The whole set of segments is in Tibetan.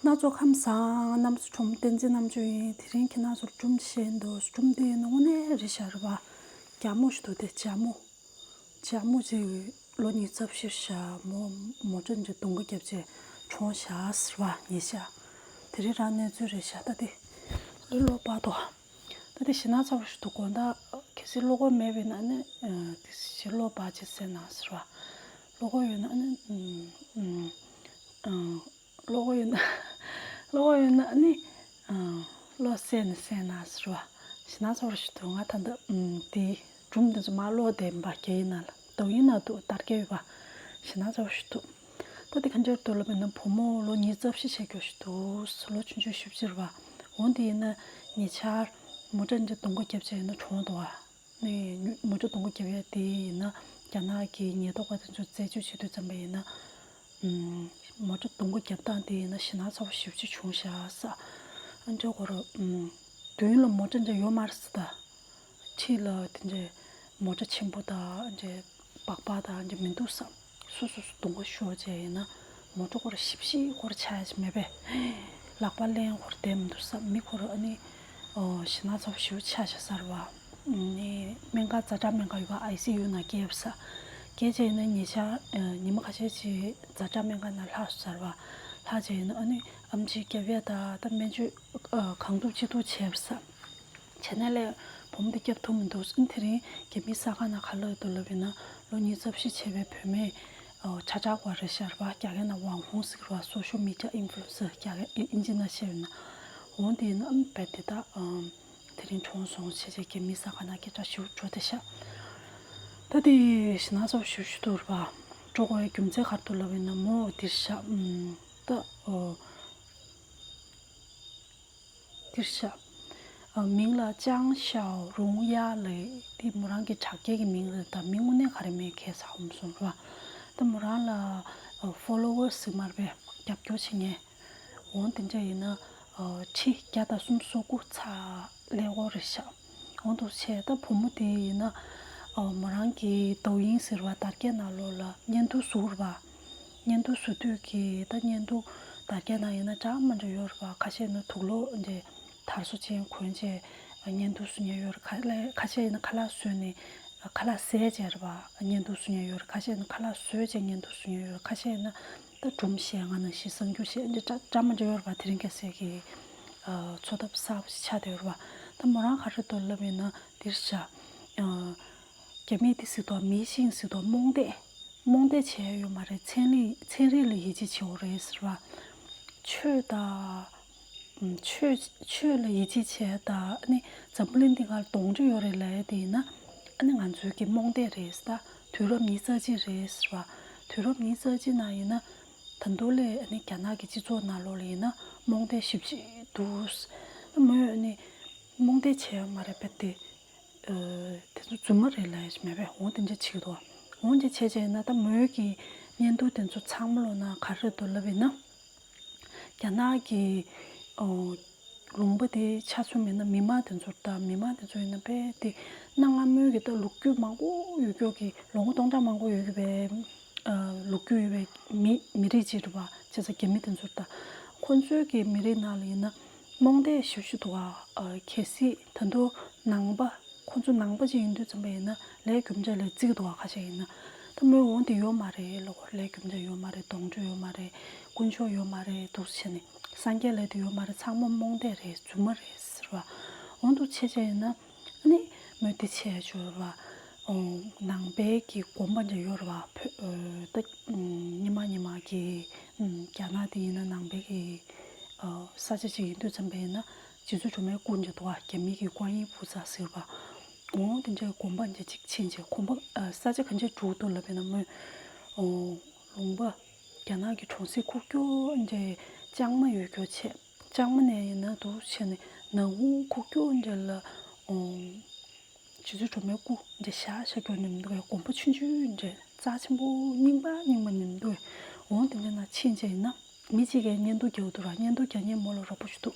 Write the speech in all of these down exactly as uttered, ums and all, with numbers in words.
སྣ་ཚོགས་ཁམས་བཟང་། རྣམ་གྲོལ་བསྟན་འཛིན་རྣམ་དཔྱོད་ཡིན། དེ་རིང་ཁྱེད་རང་ཚོར་སྒྲུང་བཤད་འདུག་སྒྲུང་དེ་ནི་དངོས་གནས་རེད་ཤག་རེད་པ། རྒྱ་མོ་ཞིག་འདུག་དེ་རྒྱ་མོ། རྒྱ་མོ་ཅིག་ལོ་ཉི་ཤུ་རྩ་བཞི་ཤག་མོ་མོ་ཊ་འདྲ་རྡུང་ག་བརྒྱབ་བྱས་གྲོངས་ཤག་ཟེར་བ་ཉེ་ཤག་དེ་རིང་རང་གནས་ཚུལ་རེད་ཤག་ད་དེ་ལོ་ལོ་པ་དོ། ད་དེ་ཞེ་ན་ཚ་བོ་ཞིག་འདུག་དགོང་དག་གལ་སྲིད་བློ་ཁོག་མེད་པས་ན་ནི་དེ་ཞེ་ལོ་པ་ཅིག་ཟེར་ན་ཟེར་བ། བློ་ཁོག་ཡོད་ན་ནི་བློ་ཁོག་ཡོད་ན་བློ་ཁོག་ཡོད་ན་ནི་བློ་གསལ་ནས་གསལ་ན་ཟེར་བ། ཞེ་ན་ཚ་བོ་ཞིག་འདུག་ང་ད་ལྟ་དེ་སྒྲུང་དེ་ཚོ་མར་ཀློག་བསྡད་པ་རྒྱ་ཡིག་ནང་ལ། དོ་དབྱིན་ནང་འདུག་དར་རྒྱས་ཡོད་པ། ཞེ་ན་ཚ་བོ་ཞིག་འདུག་ད་དེ་གང་ཅིར་འདུག་ལབ་ན་བུ་མོ་ལོ་ཉི་ཤུ་རྩ་བཞི་ཆགས་རྒྱུ་ཞིག་འདུག་ལོ་ཆུང་ཆུང་བཞི་བཅུ་རེད་པ། འོ་དེ་ཡིན་ན་ཉེ་ཆར་མོ་ཊ་འདྲ་རྡུང་ག་བརྒྱབ་བྱས་ཡིན་ན་གྲོངས་འདུག་བ། ནས་མོ་ཊ་རྡུང་ག་བརྒྱབ་ཡ་དེ་ཡིན་ན་རྒྱ་ནག་གི་ཉེན་རྟོག་པ་དེ་ཚོ་རྩད་གཅོད་བྱེད་དུས་ཙམ་པ་ཡིན་ན། མོ་ཊ་རྡུང་ག་བརྒྱབ་སྟངས་དེ་ཡིན་ན་ཞེ་ན་ཚ་བོ་ཞེ་པོ་ཅིག་བྱུང་ཤག་ས། ཨ་འདྲ་གོ་ར། མདུན་ལ་མོ་ཊ་འདྲ་ཡོད་མ་རེད་ཟེར་ད། འཁྲིས་ལ་དེ་འདྲའི་མོ་ཊ་ཆེན་པོ་དང་འདྲའི་སྦག་སྦག་དང་འདྲ་མི་འདུག་བསམ། སོ་སོ་སོ་རྡུང་ག་ཤོར་བྱས་ཡིན་ན་མོ་ཊ་ཁོ་ར་ཞིབ་ཞིབ་ཁོ་ར་ཆགས་ཡ་ཅིག་མེད་པས། ལག་པ་ལེན་ཁོ་ར་བསྡད་མི་འདུག་བསམ། མི་ཁོ་ར་ཨ་ནི་ཞེ་ན་ཚ་བོ་ཞེ་པོ་ཆགས་ཤག་ཟེར་བ། ནི་སྨན་ཁང་ཛ་དྲག་སྨན་ཁང་ཡོད་པ། ཨའི་སི་ཡུ་ནང་བསྐྱལ་བ་ས། བསྐྱལ་བྱས་ཡིན་ན་ཉེ་ཆར་ཉི་མ་ཁ་ཤས་ཅིག་ཛ་དྲག་སྨན་ཁང་ནང་ལྷག་སོང་ཟེར་བ། ལྷག་བྱས་ཡིན་ན་ཨ་ནི་ཨེམ་ཆི་བརྒྱབ་ཡ་ད་ད་སྨན་བཅོས་གང་ཐུབ་ཅི་ཐུབ་བྱས་པ་ས། བྱས་ནས་ལས་བུ་མོ་འདི་སྐྱོབ་ཐུབ་མི་འདུག་ཨ་ནི་དེ་རིང་རྒྱ་མིའི་གསར་ཁང་ནང་ག་ལབ་འདུག་ལབ་ཡིན་ན་ལོ་ཉི་ཤུ་རྩ་བཞི་བྱས་པའི་བུད་མེད་ཁྲ་ཁྲ་བ་རེད་ཤག་རེད་པ། རྒྱ་སྐད་ནང་网红ཟེར་གི་རེད་པ། སོ་ཤལ་མི་ཌི་ཡ་ཨིན་ཕུ་ལུ་ཨེན་སར་རྒྱ་སྐད་ཨིན་ཇི་ནང་བཤད་ཡོད་ན། འོ་དེ་ཡིན་ན་ཨ་ནི་རྦད་དེ་ད་དེ་རིང་གྲོངས་སོང་བྱས་བྱས་རྒྱ་མིའི་གསར་ཁང་ནང་སྐད་གྲགས་ཞེ་པོ་འགྲོ་བསྡད་ཤག་ད་དེ་ཞེ་ན་ཚ་བོ་ཞེ་པོ་ཞིག་འདུག་རེད་པ། འགྲོ་དགོས་ཡ་རྒྱུ་མཚན་ག་རེ་འདུག་ལབ་ཡིན་ན་མོ་འདིར་ཤག་ད་འདིར་ཤག་ཨ། མིང་ལ་ཅང་ཞའོ་རུང་ཡ་ལབ། འདི་མོ་རང་གི་དྲ་རྒྱའི་གི་མིང་རེད། ད་མིང་དངོས་གནས་ག་རེ་མེད་ཁ་སང་ཧོམ་སོང་ར། ད་མོ་རང་ལ་ཨ། ཕོ་ལོ་ཝར་ཟེར་མ་རེད་པས། རྒྱབ་སྐྱོར་བྱེད་མཁན། འོ་དེ་འདྲ་ཡིན་ན་ཨ། ཁྲི་བརྒྱ་དང་སུམ་ཅུ་སོ་དགུ་ཚར་ཀླད་ཀོར་རེད་ཤག་འོ་འདུག་བྱས་ད་བུ་མོ་དེ་ཡིན་ན་ཨ། མོ་རང་གི་དོ་དབྱིན་ཟེར་བ་དར་རྒྱས་ནང་ལོགས་ལ་བརྙན་ཐུང་བཟོ་རེད་པ། བརྙན་ཐུང་བཟོ་དུས་ཀྱི་ད་བརྙན་ཐུང་དར་རྒྱས་ནང་ཡིན་ན་འདྲ་མི་འདྲ་ཡོད་རེད་པ། ཁ་ཤས་ནི་དུག་ལོག་འདྲ་དར་སོ་ཅན་གོན་བྱས་བརྙན་ཐུང་བཟོ་མཁན་ཡོད་རེད། ཁ་ལས་ཁ་ཤས་ཡིན་ན་ཁ་ལག་བཟོས་ནས་ཁ་ལག་བཟས་བྱས་རེད་པ། བརྙན་ཐུང་བཟོ་མཁན་ཡོད་རེད། ཁ་ཤས་ཡིན་ན་ཁ་ལག་བཟོས་བྱས་བརྙན་ཐུང་བཟོ་མཁན་ཡོད་རེད། ཁ་ཤས་ཡིན་ན་ད་སྒྲུང་བཤད་ང་ནང་བཞིན་གསར་འགྱུར་བཤད་འདྲ་འདྲ་མི་འདྲ་ཡོད་རེད་པ། དེ་རིང་ཁ་སང་གི་འཚོ་ཐབས་གསར་པ་ཞིག་ཆགས་བསྡད་ཡོད་རེད་པ། ད་མོ་རང་ག་རེ་འདུག་ལབ་ཡིན་ན་འདིར་བཞག་རྒྱ་མིས་འདི་ཟེར་དོ། མི་ཤིང་ཟེར་དོ། རྨོངས་དད། རྨོངས་དད་བྱས་ཡོད་མ་རེད། ཚན་རིག་ཚན་རིག་ལ་ཡིད་ཆེས་བྱེད་དགོས་རེད་ཟེར་བ། ཆོས་དང་། ཆོས་ཆོས་ལ་ཡིད་ཆེས་བྱས་དང་ཨ་ནི་འཛམ་བུ་གླིང་འདི་གར་གདོང་གྲོགས་ཡོད་རེད་ལབ་ཡ་དེ་ཡིན་ན་ཨ་ནི་ང་ཚོའི་གི་རྨོངས་དད་རེད་ཟེར། ད་དུས་རབས་ཉི་ཤུ་རྩ་གཅིག་རེད་ཟེར་བ། དུས་རབས་ཉི་ཤུ་རྩ་གཅིག་ནང་ཡིན་ན་ད་དུང་ལས་ཨ་ནི་རྒྱ་ནག་གི་སྤྱི་ཚོགས་ནང་ལོགས་ལ་ཡིན་ན་རྨོངས་དད་ཞེ་པོ་ཅིག་འདུག་ད་མོས་ཨ་ནི་རྨོངས་དད་བྱས་ཡོད་མ་རེད་པས་དེ། དེ་ཚོ་རྫུན་མ་རེད་ལབ་ཡ་ཞིག་མེད་པས། འོ་དེ་འདྲ་བྱེད་ཀྱི་འདུག་འོ་འདྲ་བྱས་བྱས་ན་ད་མོའི་གི་བརྙན་ཐུང་དེ་ཚོ་ཚང་མ་ལོ་ན་ག་རེ་འདུག་ལབ་ཡིན་ན། རྒྱ་ནག་གི་ཨོ། ལུང་པ་དེ་ཆ་མཚོན་མེད་ན་མི་མང་དེ་ཚོར་ལྟ། མི་མང་དེ་ཚོ་ཡིན་ན་དཔེ་དེ་གནའ་སྔ་མོའི་གི་ད་ལོ་རྒྱུས་མང་པོ་ཡོད་རྒྱུ་གི་ལོ་ངོ་སྟོང་ཕྲག་མང་པོ་ཡོད་རྒྱུ་བས། ལོ་རྒྱུས་ཡོད་པའི་མི་མི་རིགས་ཅིག་རེད་པ། བྱས་ཙང་རྒྱ་མི་དེ་ཚོར་ལྟ། ཁོང་ཚོའི་གི་མི་རིགས་ནང་ལ་ཡིན་ན། རྨོངས་དད་ཞེ་པོ་ཅིག་འདུག་ག་ཨ། གལ་སྲིད་ད་དུང་ནང་པ། ཁོ་ཚོ་ནང་པ་ཅིག་ཡིན་དུས་ཙམ་པ་ཡིན་ན་ལས་རྒྱུ་མཚན་ལ་བརྩི་གི་འདུག་ག་ཁ་ཤས་ཡིན་ན། ད་མོས་འོང་དེ་ཡོད་མ་རེད་ལབ་གོ། ལས་རྒྱུ་མཚན་ཡོད་མ་རེད། གདོང་གྲོགས་ཡོད་མ་རེད། དཀོན་མཆོག་ཡོད་མ་རེད། འདུག་བྱས་ནས་སངས་རྒྱས་ལབ་དེ་ཡོད་མ་རེད། ཚང་མ་རྨོངས་དད་རེད། རྫུན་མ་རེད་ཟེར་བ། འོང་དུ་བྱས་བྱས་ཡིན་ན་ཨ་ནི་མོས་དེ་བྱས་ཡ་ཅིག་ཡོད་རེད་པ། ཨོ། ནང་པའི་གི་དགོན་པ་འདྲ་ཡོད་རེད་པ། བོད་ཨོ། ད་ཉི་མ་ཉི་མ་གི་རྒྱ་ནག་དེ་ཡིན་ན་ནང་པའི་གི་ཨོ། ས་ཆ་ཅིག་ཡིན་དུས་ཙམ་པ་ཡིན་ན། རྗེ་བཙུན་སྒྲོལ་མའི་སྐུ་འདྲ་འདུག་ག་རྒྱ་མི་གི་ཀོན་ཡི་བུ་ཙ་ཟེར་བ། འོ་དེ་འདྲའི་དགོན་པ་འདྲ་ཅིག་ཕྱིན་བྱས། དགོན་པ་ཨ། ས་ཆ་ག་འདྲ་འདུག་ལབ་ཡིན་ན་མོས། ཨོ། ལུང་པ། རྒྱ་ནག་གི་གྲོང་གསེབ་ཁུག་ཀྱོག་འདྲའི་ལྕང་མ་ཡོད་རྒྱུ་བྱས། ལྕང་མ་ནས་ཡིན་ན་འདུག་བྱས་ནས་ནང་ཁུག་ཀྱོག་འདྲ་ལ། ཨོ། རྗེ་བཙུན་སྒྲོལ་མའི་སྐུ་འདྲ་བཞག་བཞག་རྒྱུ་ནི་མི་འདུག་གས། དགོན་པ་ཆུང་ཆུང་འདྲ། རྩ་ཆེན་པོ་རྙིང་པ་རྙིང་པ་ནི་མི་འདུག་གས། འོ་དེ་འདྲ་ནང་ཕྱིན་བྱས་ཡིན་ན། མི་གཅིག་གིས་བརྙན་ཐུང་རྒྱག་འདུག་ར། བརྙན་ཐུང་རྒྱག་མཁན་མོ་ལ་རོགས་པ་ཞིག་འདུག་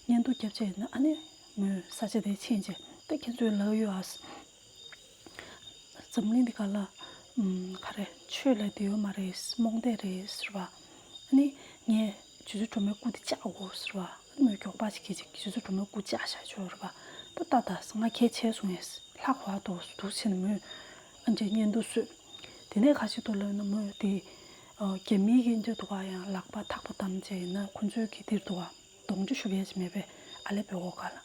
བརྙན་ཐུང་རྒྱབ་བྱས་ཡིན་ན་ཨ་ནི་མོས་ས་ཆ་དེ་ཕྱིན་བྱས། ད་ཁྱེད་ཚོས་ལབ་ཡོད་ཨ། འཛམ་གླིང་འདི་ག་ལ་ཨམ། ག་རེ་ཆོས་ལབ་དེ་ཡོད་མ་རེད། རྨོངས་དད་རེད་ཟེར་བ། ཨ་ནི་ངས་ རྗེ་བཙུན་སྒྲོལ་མའི་སྐུ་དེ་བཅག་དགོས་ཟེར་བ། མོས་མགྱོགས་པ་ཞིག་གིས་ཅིག་རྗེ་བཙུན་སྒྲོལ་མའི་སྐུ་བཅག་བཞག་ཆོག་རེད་པ། ད་ད་ད་ང་གལ་ཆེ་སོང་ངས་ལྷག་པར་དུ་འདུག་ཕྱིན་མོས་ཨ་འདྲས་བརྙན་ཐུང་བཟོས། དེ་ནས་ག་ཞིག་འདུག་ལབ་ན་མོས་དེ་རྒྱ་མིའི་གི་འདྲས་འདུག་ག་ཡང་ལག་པ་ཐག་པ་བསྡམས་བྱས་ཡིན་ན་ཁོ་ཚོའི་གི་འདིར་འདུག་ག་གདོང་མཆོད་ཞུ་མཁན་ཞིག་མེད་པས། ཨ་ལེ་པོ་ཧོ་ག་ལ།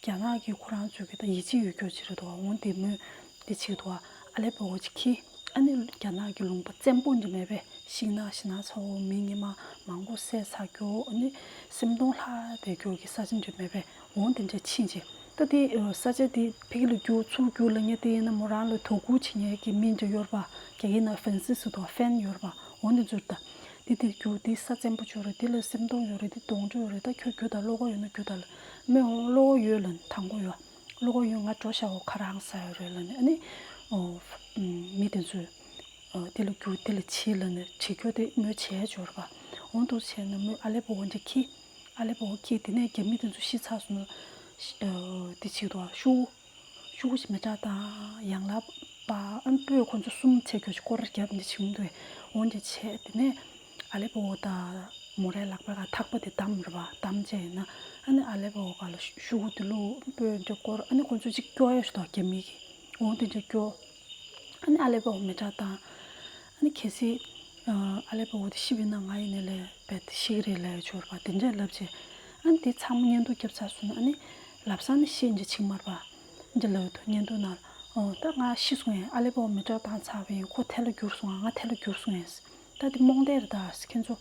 རྒྱ་ནག་གིས་ཁོ་རང་ཚོའི་གི་ད་ཡིད་ཆེས་ཡོད་རྒྱུ་ཅིག་རེད་འདུག་འོན་ཏེ་མོས་འདི་བྱེད་འདུག་ཨ་ལེ་པོ་ཧོ་ཅིག་ཁྱེར། ཨ་ནི་རྒྱ་ནག་གི་ལུང་པ་བཙན་པོ་འདི་མེད་པས། ཤིང་ནགས་ཤིང་ནགས་ཚ་བོ་མི་ཉི་མ་མང་པོ་བསད་ཚར་རྒྱུ། ཨ་ནི་སེམས་གཏོང་ལྷག་བསྡད་རྒྱུ་གི་ས་ཆ་འདི་མེད་པས། འོན་ཏེ་འདྲ་ཕྱིན་ཅི། ད་དེ་ས་ཆ་དེ་ཕ་གི་ལ་རྒྱུག་ཚུར་རྒྱུག་ལ་ཉེ་དེ་ཡིན་ན་མོ་རང་ལ་དོ་ཁུར་བྱེད་མཁན་གི་མི་འདྲ་ཡོད་རེད་པ། རྒྱ་ཡིག་ནང་ཧྥན་སི་ཟེར་འདུག་ཧྥན་ཡོད་རེད་པ། འོ་འདི་ཚོར་ད། འདི་དེ་རྒྱུག་འདི་ས་བཙན་པོ་ཅིག་ཡོད་རེད། འདི་ལ་སེམས་གཏོང་ཡོད་རེད། འདི་གདོང་མཆོད་ཡོད་རེད། ད་ཁྱོད་རྒྱུག་ད་བློ་ཁོག་ཡོད་ན་རྒྱུག་ད་ལ། མོས་འོང་བློ་ཁོག་ཡོད་ལབ་ནས་དང་པོ་ཡོད། བློ་ཁོག་ཡོད་ང་འགྲོ་ཤག་འོ་ཁ་རང་ཟ་ཡོད་རེད་ལབ་ནས་ཨ་ནི། ཨོ། མི་དེ་ཚོས། ཨོ་འདི་ལ་རྒྱུག་འདི་ལ་བྱེད་ལབ་ནས་བྱེད་རྒྱུ་དེ་མོས་བྱས་ཅིག་ཡོད་རེད་པ། འོ་འདུག་བྱས་ན་མོས་ཨ་ལེ་པོ་འོ་འདི་ཁྱེར། ཨ་ལེ་པོ་འོ་ཁྱེར་དེ་ནས་རྒྱ་མི་དེ་ཚོ་ཤི་ཚར་སོང་ན། ཨོ་འདི་བྱེད་འདུག་ཤུ། ཤུ་གུ་ཞིག་མེ་སྲེག་དང་ཡང་ལ་པ་ཨན་སྤོས་ཁོ་ཚོ་གསུམ་བྱས་ཁྱོད་ཀྱི་སྐོར་རྒྱབ་འདི་བྱུང་འདུག་འོན་ཏེ་བྱས་དེ་ནས་ཨ་ལེ་པོ་དང་མོ་རའི་ལག་པའི་ཁ་ཐག་པ་དེ་བསྡམས་རེད་པ། བསྡམས་བྱས་ཡིན་ན་ཨ་ནི་ཨ་ལེ་པོ་ག་ལ་ཤུ་གུ་དེ་བླུགས་སྤོས་འདྲ་སྐོར་ཨ་ནི་ཁོ་ཚོ་གཅིག་སྐྱོ་ཡ་ཞུ་དོག་རྒྱ་མི་གི་འོན་ཏེ་འདྲ་སྐྱོ། ཨ་ནི་ཨ་ལེ་པོ་མེ་སྲེག་དང་ཨ་ནི་གལ་སྲིད་ཨ་ལེ་པོ་དེ་ཤི་བ་ཡིན་ན་ང་ཡིན་ནའི་ལས་བེད་ཤི་གི་རེད་ལབ་ཡ་ཆོག་རེད་པ། དེ་འདྲ་ལབ་བྱས་ཨ་ནི་དེ་ཚང་མ་བརྙན་ཐུང་བརྒྱབ་ཚར་སོང་ན་ཨ་ནི་ལབ་ས་ནི་ཤེས་འདྲ་ཆིག་མར་པ། འདི་ལབ་འདུག་བརྙན་ཐུང་ནང་། ཨོ་ད་ང་ཤི་སོང་ཡིན། ཨ་ལེ་པོ་མེ་སྲེག་བཏང་ཚར་བ་ཡིན། ཁོ་ཐལ་ལ་གྱུར་སོང་ང་ང་ཐལ་ལ་གྱུར་སོང་ཡིན། ད་འདི་རྨོངས་དད་རེད་ད་ཁྱེད་ཚོ།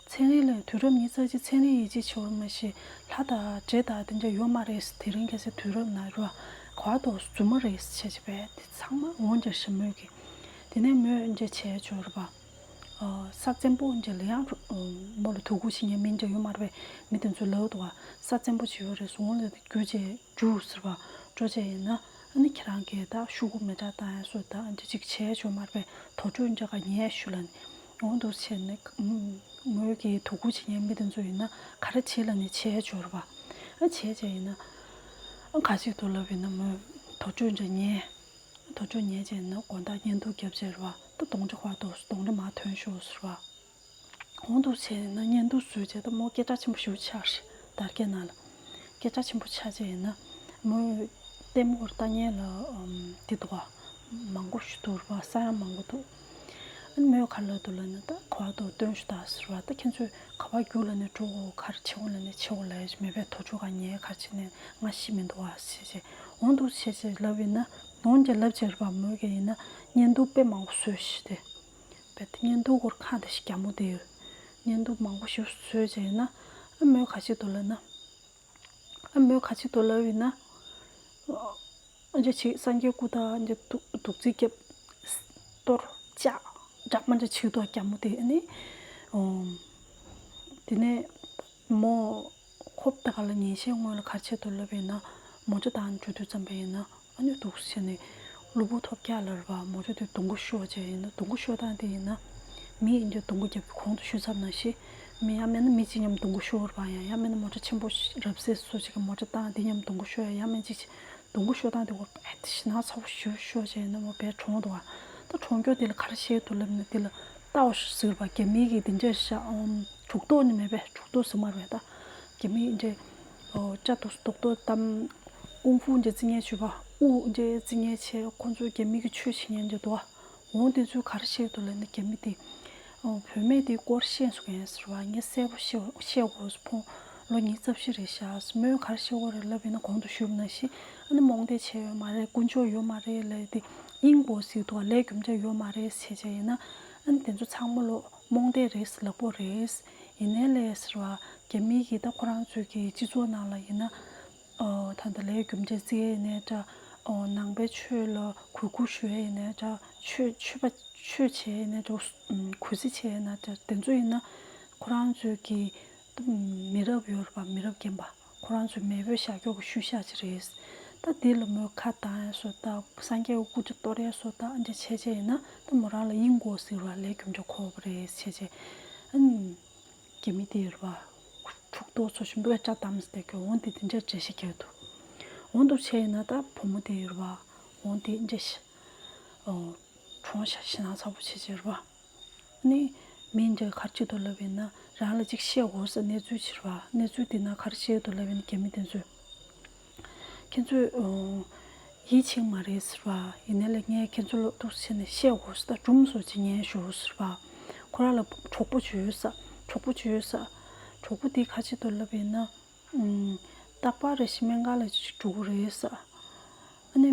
ཚན་རིག་ལ་དུས་རབས་ཉི་ཤུ་རྩ་གཅིག་ཚན་རིག་ཡིད་ཆེས་བྱེད་འོས་མ་ཤེས་ལྷ་དང་འདྲེ་དང་དེ་འདྲ་ཡོད་མ་རེད། དེ་རིང་ཁ་སང་དུས་རབས་ནང་རུ་ག་བ་དོ་རྫུན་མ་རེད་བྱས་བྱས་པས་དེ་ཚང་མ་འོང་འདྲ་ཤི་མོད་ཀྱི། དེ་ནས་མོས་འདྲ་བྱས་ཆོག་རེད་པ། ཨ་ས་བཙན་པོ་འདྲ་ལ་ཡང་མོ་ལ་དོ་ཁུར་བྱེད་མཁན་མི་འདྲ་ཡོད་མ་རེད་པས། མི་དེ་ཚོས་ལབ་འདུག་བ་ས་བཙན་པོ་ཅིག་ཡོད་རེད་སོང་ལ་རྒྱུ་བྱས། འཇུ་ཟེར་བ། འགྲོ་བྱས་ཡིན་ན་ཨ་ནི་ཁྱེད་རང་གིས་ད་ཤུ་གུ་མེ་སྲེག་བཏང་ཡ་སོ་ད་འདི་གཅིག་བྱས་ཆོག་མ་རེད་པས། དུར་ཁྲོད་འདྲ་ག་ཉལ་ཞུ་ལབ་ནས། འོང་འདུག་བྱས་ནས་མོས་ཀྱི་དོ་ཁུར་བྱེད་མཁན་མི་དེ་ཚོ་ཡིན་ན་ག་རེ་བྱེད་ལབ་ནས་བྱས་ཆོག་རེད་པ། ཨ་བྱས་བྱས་ཡིན་ན་ཨ་ག་ཞིག་འདུག་ལབ་ཡིན་ན་མོས་དུར་ཁྲོད་འདྲ་ཉལ། དུར་ཁྲོད་ཉལ་བྱས་ནས་དགོང་དག་བརྙན་ཐུང་བརྒྱབ་བྱས་རེད་པ། ད་གདོང་འདྲ་བར་དུ་གདོང་འདྲ་མར་ཐོན་ཤོག་ཟེར་བ། འོང་འདུག་བྱས་ན་བརྙན་ཐུང་བཟོས་བྱས་ད་མོ་སྐད་གྲགས་ཆེན་པོ་ཞིག་ཆགས་རེད་དར་རྒྱས་ནང་ལ། སྐད་གྲགས་ཆེན་པོ་ཆགས་བྱས་ཡིན་ན་མོའི་ལྟད་མོ་ལྟ་མཁན་ལ་ཨམ་དེ་འདུག་ག་མང་པོ་ཞིག་འདུག་རེད་པ། ས་ཡང་མང་པོ་འདུག་ཨ་ནི་མོས་ག་རེ་ལབ་འདུག་ལབ་ན་ད་ག་བ་དུ་སྟོན་ཞུ་དང་ཟེར་བ། ད་ཁྱེད་ཚོས་ག་བ་རྒྱུག་ལབ་ནས་འགྲོ་ག་རེ་བྱེད་འོང་ལབ་ནས་བྱེད་འོང་ལབ་ཡ་ཞིག་མེད་པས། དུར་ཁྲོད་ག་ཉལ་ག་རེ་བྱེད་ནས་ང་ཤི་མི་འདུག་བ་ཟེར་བྱས། འོང་འདུག་བྱས་བྱས་ལབ་ཡིན་ན་འོང་བྱས་ལབ་བྱས་རེད་པ། མོས་ཀྱི་ཡིན་ན་བརྙན་ཐུང་དཔེ་མང་པོ་བཟོས་ཤི་དེ། བེད་བརྙན་ཐུང་སྐོར་ཁ་དེ་ཞིག་རྒྱ་མོ་དེ་ཡོད། བརྙན་ཐུང་མང་པོ་ཞིག་བཟོས་བྱས་ཡིན་ན་ཨ་མོས་ག་ཞིག་འདུག་ལབ་ན། ཨ་མོས་ག་ཞིག་འདུག་ལབ་ཡིན་ན། ཨ་འདྲ་ཅིག་སངས་རྒྱས་སྐུ་དང་འདྲ་འདུག་འདུག་རྩིས་རྒྱབ། གཏོར་བཅག་འདྲ་མ་འདྲ་ཅིག་འདུག་རྒྱ་མོ་དེ་ཨ་ནི། ཨོ། དེ་ནས་མོ། ཁོ་ད་ག་ལ་ཉིན་ཤས་སྔོན་ལ་ག་རེ་བྱས་འདུག་ལབ་ཡིན་ན། མོ་ཊ་བཏང་འགྲོ་དུས་ཙམ་པ་ཡིན་ན་ཨ་ནི་འདུག་སེ་བྱས་ནས་གློ་བུར་ཐོལ་རྒྱག་ལབ་རེད་པ། མོ་ཊ་དེ་རྡུང་གུ་ཤོར་བྱས་ཡིན་ན་རྡུང་གུ་ཤོར་སྟངས་དེ་ཡིན་ན། མི་ཡིན་དུས་རྡུང་གུ་རྒྱབ་གོང་དུ་ཤོར་ཚར་ན་ཤི། མི་ཡང་མིན་ན་མི་གཅིག་མཉམ་རྡུང་གུ་ཤོར་བ་ཡང་ཡང་མིན་ན་མོ་ཊ་ཆེན་པོ་རབ་གསལ་སོ་ཅིག་གི་མོ་ཊ་བཏང་དེ་མཉམ་རྡུང་གུ་ཤོར་ཡང་ཡང་མིན་ཅིག་རྡུང་གུ་ཤོར་སྟངས་དེ་གོ་ཨེ་དེ་ཞེ་ན་ཚ་པོ་ཞེ་པོ་ཤོར་བྱས་ཡིན་ན་མོ་བས་གྲོངས་འདུག་བ། ད་གྲོངས་རྒྱུ་དེ་ལ་ག་རེ་བཤད་འདུག་ལབ་ན་དེ་ལ་ཏའོ་ཞུ་ཟེར་བ་རྒྱ་མིའི་གི་དེ་འདྲ་ཤ་ཨོམ་གྲུ་གཏོར་ནི་མེད་པས། གྲུ་གཏོར་ཟེར་མ་རེད་ད། རྒྱ་མིའི་འདྲ་ཨོ་ཅ་ཏོ་རྡོག་ཏོ་དམ་ཀུང་ཧྥུ་འདྲ་རྩི་ཉལ་བྱུས་པ་དབུ་འདྲ་རྩི་ཉལ་བྱས་ཁོ་ཚོ་རྒྱ་མི་གི་ཆོས་བྱེད་ཉན་འདྲ་འདུག་བ། འོང་དེ་ཚོས་ག་རེ་བཤད་འདུག་ལབ་ན་རྒྱ་མི་དེ་ཨོ་བུད་མེད་དེ་སྐོར་ཤེས་སུ་གན་ཟེར་བ་ངས་གསལ་པོ་བཤད་བཤད་དགོས་སུ་ཕོ་ལོ་ཉི་ཤུ་རྩ་བཞི་རེད་ཤག་མོས་ག་རེ་བཤད་དགོས་རེད་ལབ་ཡིན་ན་གོང་དུ་ཞུས་པ་ནང་བཞིན་ཨ་ནི་རྨོངས་དད་བྱས་ཡོད་མ་རེད། དཀོན་མཆོག་ཡོད་མ་རེད་ལབ་དེ་དབྱིངས་པོ་ཟིག་འདུག་བ་ལས་རྒྱུ་མཚན་ཡོད་མ་རེད་ཟེར་བྱས་ཡིན་ན་ཨ་ནི་དེ་ཚོ་ཚང་མ་ལོ་རྨོངས་དད་རེད་ལབ་དགོས་རེད། ཡིན་ནའི་ལས་ཟེར་བ་རྒྱ་མི་གིས་ད་ཁོ་རང་ཚོའི་གི་སྤྱི་ཚོགས་ནང་ལ་ཡིན་ན། ཨོ་ད་ལྟ་ལས་རྒྱུ་འབྲས་བརྩི་ཡས་ཡིན་ནའི་འདྲ། ཨོ་ནང་པའི་ཆོས་ལ་གུས་བཀུར་ཞུ་ཡས་ཡིན་ནའི་འདྲ། ཆོས་ཆོས་པ་ཆོས་བྱས་ཡས་ཡིན་ནའི་འདྲ། ཨུམ་གུས་བརྩི་བྱས་ཡས་ཡིན་ནའི་འདྲ། དེ་ཚོ་ཡིན་ན་ཁོ་རང་ཚོའི་གི་མི་རབས་ཡོད་རེད་པ། མི་རབས་རྒན་པ་ཁོ་རང་ཚོའི་མེས་པོའི་ཤར་ཕྱོགས་ཀྱི་ཤུལ་བཞག་ཅིག་རེད། ད་དེ་ལ་མོས་ཁ་གདངས་ཡས་བཟོ་ད་སངས་རྒྱས་ཀྱི་སྐུ་ཚེ་གཏོར་ཡས་བཟོ་ད་འདྲ་བྱས་བྱས་ཡིན་ན་ད་མོ་རང་ལ་དབྱིངས་དགོས་ཟེར་བ་ལས་རྒྱུ་འབྲས་འཁོར་བ་རེད་བྱས་བྱས། ཨ་ནི། རྒྱ་མི་དེ་ཡོད་རེད་པ། འཁྲུག་རྡོ་ཚོ་ཞིམ་པོའི་སྐྲ་བཏམས་སྟེ་གི་འོང་དེ་དེ་འདྲའི་འགྲེལ་བཤད་རྒྱག་འདུག་འོང་འདུག་བྱས་ཡིན་ན་ད་བུ་མོ་དེ་ཡོད་རེད་པ། འོང་དེ་འདྲ་ཞིག་ཨོ། གྲོངས་ཤག་ཞེ་ན་ཚ་པོ་བྱེད་བྱེད་རེད་པ། ནི། མི་འདྲ་ག་རེ་བྱེད་འདུག་ལབ་ཡིན་ན་རང་ལ་ཅིག་བཤད་དགོས་ཟེར། གནས་ཚུལ་ཕྱིར་བ་གནས་ཚུལ་འདི་ན་ག་རེ་བཤད་འདུག་ལབ་ཡིན་ན་རྒྱ་མི་དེ་ཚོས། ཁྱེད་ཚོས་ཨོ་ཡིད་ཆེས་མ་རེད་ཟེར་བ། ཡིན་ནའི་ལས་ངས་ཁྱེད་ཚོ་ལ་འདུག་སེ་བྱས་ནས་བཤད་དགོས་ཟེར། ད་སྒྲུང་བཟོ་ཅིག་ཉན་ཤོག་ཟེར་བ། ཁོ་རང་ལ་གྲོགས་པོ་བྱོས་ཟེར། གྲོགས་པོ་བྱོས་ཟེར། གྲོགས་པོ་དེ་ག་རེ་བྱེད་འདུག་ལབ་ཡིན་ན། ཨུམ། རྟག་པར་རེ་ཞིག་སྨན་ཁང་ལ་ཅིག་འགྲོ་གི་རེད་ཟེར། ཨ་ནི་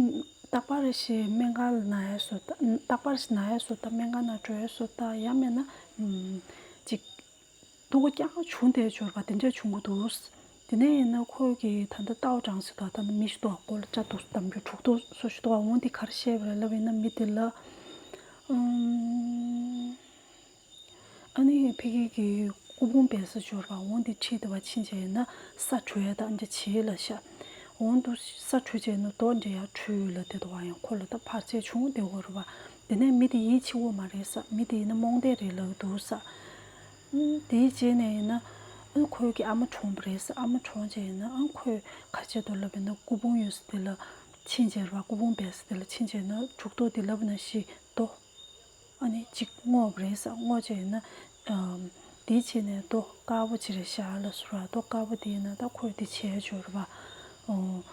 རྟག་པར་རེ་ཞིག་སྨན་ཁང་ལ་ན་ཡ་བཟོ་ལྟ། རྟག་པར་ཞིག་ན་ཡ་བཟོ་ལྟ། སྨན་ཁང་ནང་འགྲོ་ཡ་བཟོ་ལྟ། ཡང་མིན་ན་ཨུམ། ཅིག་སྡུག་པོ་རྐྱང་བྱུང་བསྡད་ཡོད་པ་དེ་འདྲ་བྱུང་གི་འདུག། དེ་ནས་ཡིན་ན་ཁོ་གིས་ད་ལྟ་ལྟ་བ་དྲངས་ཟེར་དང་། ད་ལྟ་མི་ཞིག་འདུག་པ། མགོ་ལ་སྐྲ་འདུག་གདངས་རྒྱུ་གྲུ་ཐོག་བཟོ་ཞིག་འདུག་པ། འོ་འདི་ག་རེ་བཤད་པ་རེད་ལབ་ཡིན་ན་མི་དེ་ལ། ཨུམ། ཨ་ནི་ཕ་གི་གི་སྐུ་ཕུང་སྦས་ས་ཡོད་རེད་པ། འོ་འདི་ཁྲིད་དེ་བ་ཕྱིན་བྱས་ཡིན་ན་ས་དྲོ་ཡ་ད་འདྲ་བྱེད་ལབ་ཤག། འོ་འདུག་ས་དྲོ་བྱས་ན་རྡོ་འདྲ་ཡར་འཕྲོས་ལབ་བསྡད་འདུག་པ། ཡང་ཁོ་ལ་ད་བར་ཆད་བྱུང་བསྡད་ཡོད་རེད་པ། དེ་ནས་མི་དེ་ཡིད་ཆེས་པོ་མ་རེད་ཟེར། མི་དེ་ཡིན་ན་རྨོངས་དད་རེད་ལབ་ཀྱི་འདུག་ཟེར། ཨུམ། དེའི་རྗེས་ནས་ཡིན་ན་ཨ་ཁོའི་གི་ཨ་མ་གྲོངས་པ་རེད་ཟེར། ཨ་མ་གྲོངས་བྱས་ཡིན་ན་ཨ་ཁོས་ག་རེ་བྱེད་འདུག་ལབ་ཡིན་ན་སྐུ་ཕུང་ཡོད་ས་དེ་ལ་ཕྱིན་བྱས་རེད་པ། སྐུ་ཕུང་སྦས་ས་དེ་ལ་ཕྱིན་བྱས་ཡིན་ན་གྲུ་ཐོག་དེ་ལབ་ན་ཤི་རྡོ། ཨ་ནི་གཅིག་བརྔོས་པ་རེད་ཟེར། བརྔོས་བྱས་ཡིན་ན། ཨམ། དེའི་རྗེས་ནས་རྡོ་དཀར་པོ་ཅིག་རེད་ཤག་ལབ་སོང་ར། རྡོ་དཀར་པོ་དེ་ཡིན་ན་ད་ཁོས་དེ་བྱས་ཡོད་རེད་པ། ཨོ།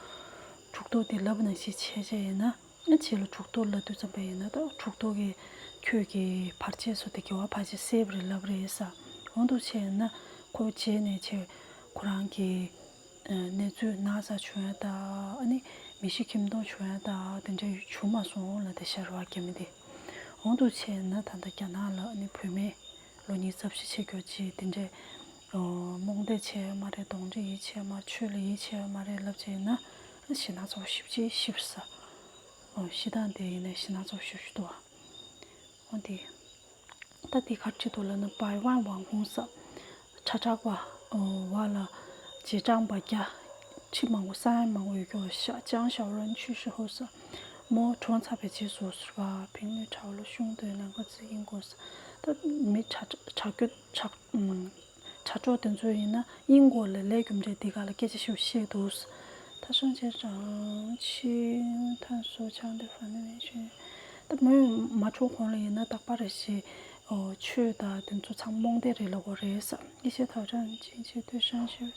གྲུ་ཐོག་དེ་ལབ་ན་ཤི་བྱས་བྱས་ཡིན་ན། ཨ་རྗེས་ལ་གྲུ་ཐོག་ལབ་དུས་ཙམ་པ་ཡིན་ན་ད་གྲུ་ཐོག་གིས་ཁྱོད་ཀྱི་བར་ཆད་སོགས་དེ་དགེ་བ་བར་ཆད་སེལ་བ་རེད་ལབ་རེད་ཟེར། འོ་འདུག་བྱས་ཡིན་ན་ཁོ་རྗེས་ནས་བྱས་ཁོ་རང་གི་གནས་ཚུལ་ན་ཚ་བྱུང་ཡ་ད། ཨ་ནི་མི་ཤི་ཁྱིམ་སྟོང་བྱུང་ཡ་ད་དེ་འདྲ་བྱུང་མ་སོང་ལབ་བསྡད་ཤག་ར་བ་རྒྱ་མི་དེ། འོ་འདུག་བྱས་ན་ད་ལྟ་རྒྱ་ནག་ལ་ཨ་ནི་བུད་མེད་ལོ་ཉི་ཤུ་རྩ་བཞི་བྱེད་རྒྱུ་ཅིག་དེ་འདྲས། ཨོ། རྨོངས་དད་བྱས་ཡོད་མ་རེད། གདོན་འདྲེ་ཡིད་ཆེས་ཡོད་མ་རེད། ཆོས་ལ་ཡིད་ཆེས་ཡོད་མ་རེད་ལབ་བྱས་ན་ཨ་ཞེ་སྣང་ཚ་པོ་ཞེ་པོ་ཅིག་ཞེ་པོ་ཟ། ཨོ། ཤི་སྟངས་དེ་ཡིན་ནའི་ཞེ་སྣང་ཚ་པོ་ཞེ་པོ་ཞིག་འདུག་ཨ། འོ་དེ། ད་དེ་ག་རེ་བྱེད་འདུག་ལབ་ན། 百万网红ཟེར། ཁྲ་ཁྲག་པ། ཨོ། བ་ལ་རྗེས་འབྲང་པ་རྒྱ། ཁྲི་མང་པོ་ས་ཡ་མང་པོ་ཡོད་རྒྱུ་ཤག། 江小人去世后ཟེར། མོ་གྲོངས་ཚར་བའི་རྗེས་སུ་ཟེར་བ། 评论潮流凶得两个字英国ཟེར། ད་མི་དྲ་དྲ་རྒྱུ་དྲ་ཨུམ། དྲ་གྲོགས་དེ་ཚོ་ཡིན་ན་ཨིན་སྒོར་ལ་ལས་རྒྱུ་འབྲས་འདི་ག་ལ་སྐད་ཆ་ཞིག་བཤད་འདུག། 他生前常去探索强调反对人权。 ད་མོས་མ་གྲོངས་གོང་ལ་ཡིན་ན་རྟག་པར་རེ་ཞིག་ཨོ། ཆོས་དང་དེ་ཚོ་ཚང་རྨོངས་དད་རེད་ལབ་ཀྱི་ཡོད་རེད་ཟེར། 一些挑战经济对上学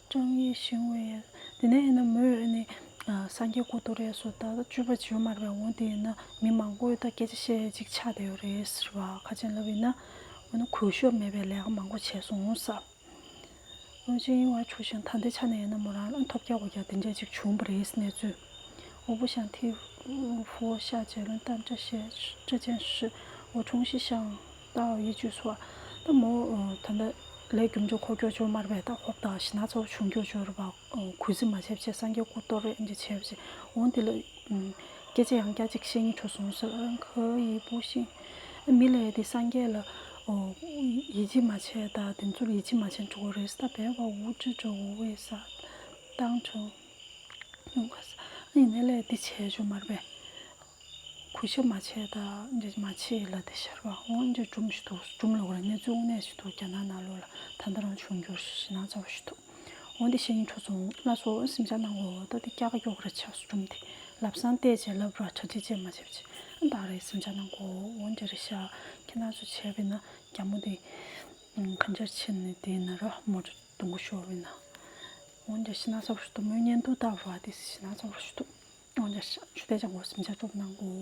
正义行为ཡ། དེ་ནས་ཡིན་ན་མོས་ཨ་ནི་ཨ། སངས་རྒྱས་སྐུ་གཏོར་རེད་སོགས་ད་སྤྱོད་པ་བྱེད་མ་རེད་པས། འོ་དེ་ཡིན་ན་མི་མང་པོས་ད་སྐད་ཆ་བཤད་ཅིག་ཆགས་བསྡད་ཡོད་རེད་ཟེར་བ། ཁ་ཅན་ལབ་ཡིན་ན་འོ་ན་གུས་ཞབས་མེད་པའི་ལས་ཀ་མང་པོ་བྱས་སོང་ཟེར། 我就因为出现ད་ལྟའི་ཆ་ནས་ཡིན་ན་མོ་རང་ལ་ཐོབ་རྒྱག་དགོས་རྒྱག་དེ་འདྲས་ཅིག་བྱུང་བ་རེད་གནས་ཚུལ། 我不想替父下结论，但这些这件事，我重新想到一句话。 ད་མོ་ད་ལྟ་ལས་རྒྱུ་འབྲས་འཁོར་རྒྱུ་ཅིག་ཡོད་མ་རེད་པས། ད་ཧོབ་ད་ཞེ་སྣང་ཚ་པོ་བྱུང་རྒྱུ་ཅིག་ཡོད་རེད་པ། གུས་བརྩི་མ་བྱས་བྱས་སངས་རྒྱས་སྐུ་གཏོར་རེད་འདི་བྱས་བྱས་འོ་འདི་ལ་སྐད་ཆ་ཡང་བསྐྱར་ཅིག་བཤད་སྙིང་བྲོ་སོང་ཟེར། 可以不信。 མི་ལ་ཡ་དེ་སངས་རྒྱས་ལ་ཨོ། ཡིད་ཆེས་མ་བྱས་ད་དེ་ཚོ་ལ་ཡིད་ཆེས་མ་བྱས་འགྲོ་གི་རེད་ཟེར། ད་བས་པ་无知者无畏ཟེར། 当成 ཡོང་ག་ཟེར། ཡིན་ནའི་ལས་དེ་བྱས་ཆོག་མ་རེད་པས། གུས་ཞབས་མ་བྱས་ད་འདི་མ་བྱས་ལ་དེ་ཤར་བ་འོ་འདི་སྒྲུང་ཞིག་འདུག། སྒྲུང་ལབ་དགོས་རེད། གནས་ཚུལ་དངོས་གནས་ཞིག་འདུག། རྒྱ་ནག་ནང་ལོགས་ལ་ད་ལྟ་རང་བྱུང་འགྱུར་ཞེ་སྣང་ཚ་པོ་ཞིག་འདུག། འོ་འདི་བཤད་སྙིང་བྲོ་སོང་། ལགས་སོ། སེམས་ཆགས་གནང་གོ། ད་འདི་སྐྱག་ག་སྐྱོག་ར་ཆགས་སོང་སྒྲུང་འདི། ལབ་སང་བལྟས་བྱས་ལབ་ར། གྲ་སྒྲིག་བྱས་མ་བྱས་བྱས་ད་རེད། སེམས་ཆགས་གནང་གོ། འོ་འདི་རེད་ཤག། ཁྱེད་རང་ཚོ་བྱས་པས་ན་རྒྱ་མོ་འདི་ག་འདྲ་བྱས་ནས་དེ་ན་ར་མོ་གདོང་གུ་ཤོར་བས་ན། འོ་འདི་ཞེ་སྣང་ཚ་པོ་ཞིག་འདུག། མོའི་བརྙན་ཐུང་ལྟ་བ་དེ་ཞེ་སྣང་ཚ་པོ་ཞིག་འདུག། འོ་འདི་ཞུ་བདེ་ཅང་གོ། སེམས་ཆགས་སྐྱོབ་གནང་གོ།